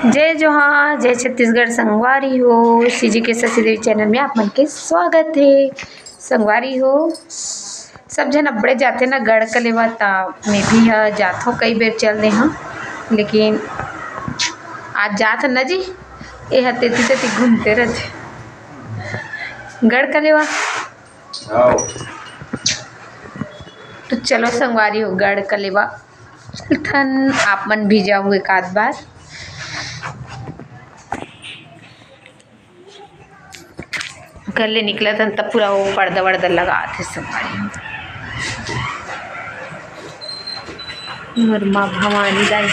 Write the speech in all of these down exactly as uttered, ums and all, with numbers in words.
जय जोहार, जय छत्तीसगढ़ संगवारी हो। सीजी के शशि देवी चैनल में आप मन के स्वागत हे। संगवारी हो, सब झन अब्बड़े जाथे ना गढ़ कलेवा, ता मैं भी ह जाथो, कई बेर चल दे हूँ, लेकिन आज जात ना जी, ए ह तेती तेती घूमते रहथे गढ़ कलेवा। तो चलो संगवारी हो, गढ़ कलेवा चलथन, आप मन भी जाहू एक आध बार। घर ले निकलत हन, तब पूरा वो पर्दा वर्दा लगा आथे संगवारी हो। मोर माँ भवानी दाई।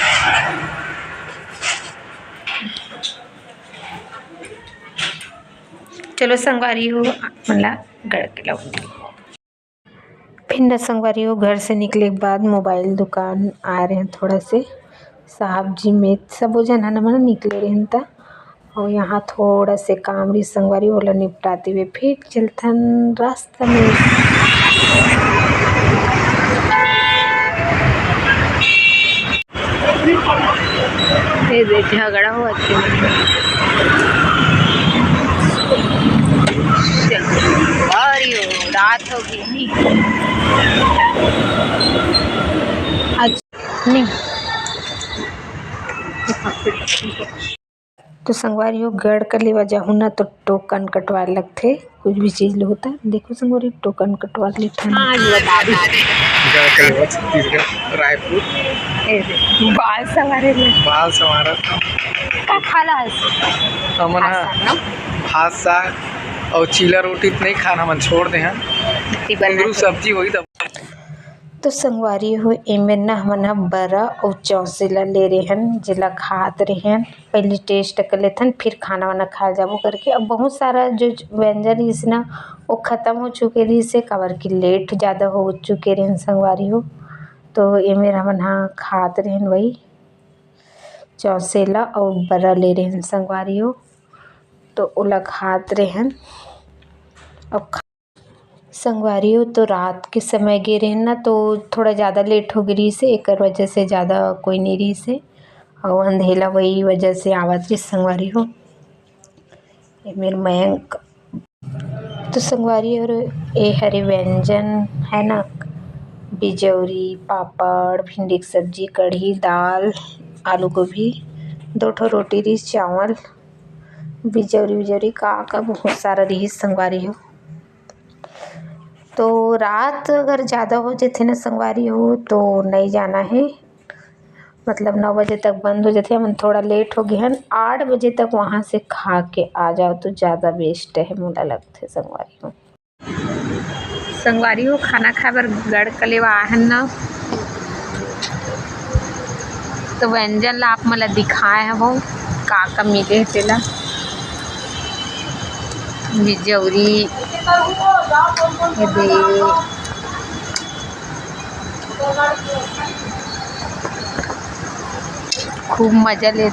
चलो संगवारी हो, आप मन ला गढ़ के लाऊं। फिर न संगवारी हो, घर से निकले के बाद मोबाइल दुकान आए रहे थोड़ा से। साहब जी में सबो झन ह हमन निकले रहन ता, और यहाँ थोड़ा से काम रही संगवारी, ओला निपटाते हुए फिर चलथन रास्ता में। ए दे झगड़ा होवत हे। अरे ओ, रात हो गई नी। अच्छा, नहीं। तो संगवारी हो, गढ़ कलेवा जाहू ना तो टोकन कटवाए लगथे, कुछ भी चीज लो होता। देखो संगवारी, टोकन कटवा लेथन। हाँ, ये बता दो। गढ़ कलेवा, छत्तीसगढ़, रायपुर। ए दे, बाल संवारे ले। बाल संवारत हन। का खाला हस? हमन ह भात साग ना? भात साग और चीला रोटी तो नहीं खान, हमन छोड़ दे हन। रोटी बना कुंदरू के। सब्जी होई तब। तो संगवारी हो, एमेर ना हमन ह बरा अउ चौसेला ले रेहन, जेला खात रेहन। पहले टेस्ट कर लेथन, फिर खाना वाना खाए जाबो करके। अब बहुत सारा जो व्यंजन रहिस ना, वो खत्म हो चुके रहिस हे, काबर कि लेट ज़्यादा हो चुके रेहन संगवारी हो। तो एमेर हमन ह खात रेहन वही चौसेला अउ बरा ले रेहन संगवारी हो, तो ओला खात रेहन। अब खा-, संगवारी हो, तो रात के समय गे रेहन ना, तो थोड़ा ज़्यादा लेट हो गे रहिस हे, एकर वजह से ज़्यादा कोई नहीं रहिस हे, अउ अंधेला वही वजह से आवत रहिस संगवारी हो। ये मेर मयंक। तो संगवारी हो, ए हरे व्यंजन है ना, बिजौरी, पापड़, भिंडी के सब्जी, कढ़ी, दाल, आलू गोभी, दो ठो रोटी रहिस, चावल, बिजौरी उजौरी का का बहुत सारा रहिस संगवारी हो। तो रात अगर ज़्यादा हो जथे ना संगवारी हो, तो नहीं जाना है, मतलब नौ बजे तक बंद हो जथे। हमन थोड़ा लेट हो गए हन, आठ बजे तक वहाँ से खा के आ जाओ तो ज़्यादा बेस्ट है, मोला लगथे संगवारी हो। संगवारी हो, खाना खाए बर गढ़ कलेवा आहन ना, तो व्यंजन ला आप मन ला दिखाए हवं, का का मिले हे तेला। बिजौरी, ये दे, खूब मजा लेत।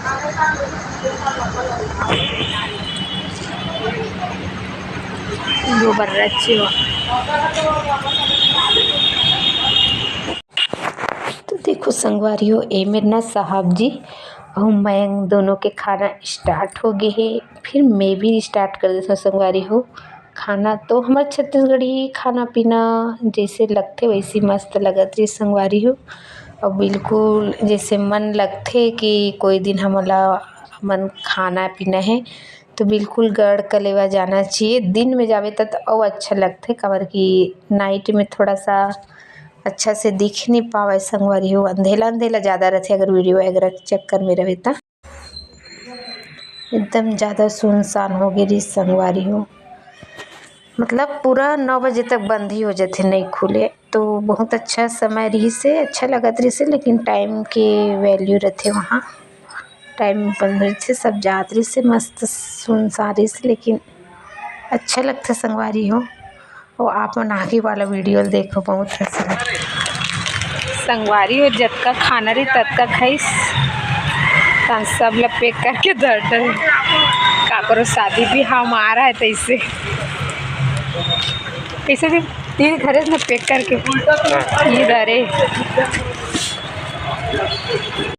गोबर रच्चे हुआ। तो देखो संगवारी हो, ए मेर ना साहब जी अउ मैं दोनों के खाना स्टार्ट हो गए हे। फिर मैं भी स्टार्ट कर देता हूँ संगवारी हो खाना। तो हमार छत्तीसगढ़ी खाना पीना जैसे लगथे वैसे मस्त लगत रही संगवारी हो। और बिल्कुल जैसे मन लगथे कि कोई दिन हमला मन खाना पीना है, तो बिल्कुल गढ़ कलेवा जाना चाहिए। दिन में जावे त, त अउ अच्छा लगथे, काबर कि नाइट में थोड़ा सा अच्छा से दिख नहीं पावे संगवारी हो, अंधेला अंधेला ज़्यादा रहथे अगर वीडियो वगैरह के चक्कर में रहे त। एकदम ज़्यादा सुनसान हो गए रही संगवारी हो, मतलब पूरा नौ बजे तक बंद ही हो जाते, नहीं खुले। तो बहुत अच्छा समय रहिस हे, अच्छा लगत रहिस हे, लेकिन टाइम के वैल्यू रहथे वहाँ। टाइम बंद रहिस हे, सब जात रहिस हे, मस्त सुनसान रहिस हे, लेकिन अच्छा लगथे संगवारी हो। और आप मन आगे वाला वीडियो ल देखो, बहुत अच्छा लगथे। संगवारी हो, जतका खाना रही ततका खाइस, तन सब ल पैक करके धर डरे। काकरो शादी बिहाव में आ रहा है तैसे। कैसे भी तीन घरे में पैक करके ये धरे।